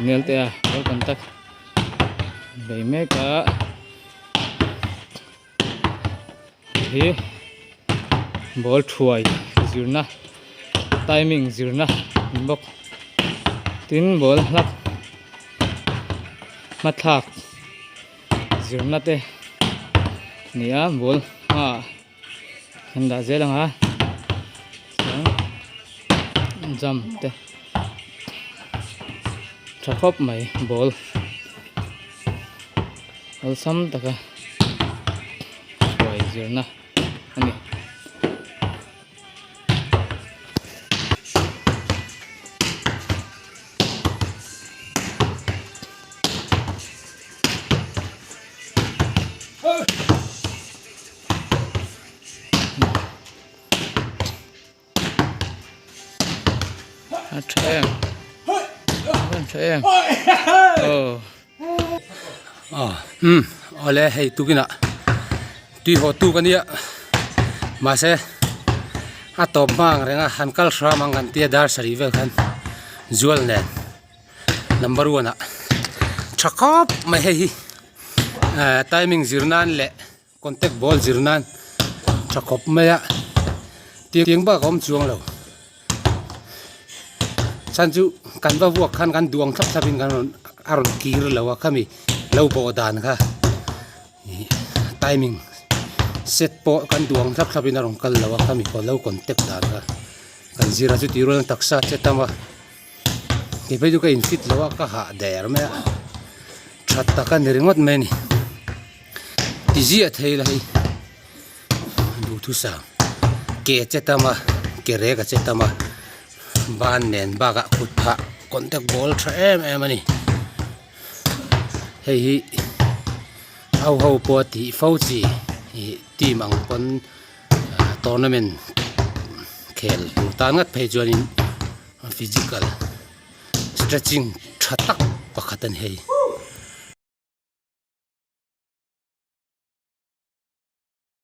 nel te a ball contact bei mek a hi ball thuai zirna timing zirna ni bawk tin ball hlap hmathlak zirna te ni a ball hmaah an dah zel ang a chuan jump te tha khawp mai ball awlsam taka hruai zirna a ni. A tha em a tha em aw umm awle hei tukinah tui haw tu ka nia mahse a tawp hma ang reng a han kal hram ang kan tia dar sarih vel khan zual nen number one ah tha khawp mai hei hi eh timing zir nan leh Contact ball zir nan tha khawp mai a tiang bak a awm chuang lo chhan chu kan va vuak khan kan duang thlap thlap in kan rawn a rawn kir lo a khami lo bawh dan kha ih timing set pawh kan duang thlap thlap in a rawn kal lo a khami lo contact dan kha kan zir a chuti rual in taksa che tam a kei phei chu ka in fit lo a ka hah der mai a tha tak a ni ringawt mai a ni. Ti ziah thei la hei duhthusam ke che tam a ke rek a che tam a ban nen bakah kut phah contact ball tha em em a ni hei hi ho ho pawh a tih fo chi ih team ang pawn tournament khel tur tan ngat phei chuanin physical stretching tha tak pakhat a ni hei.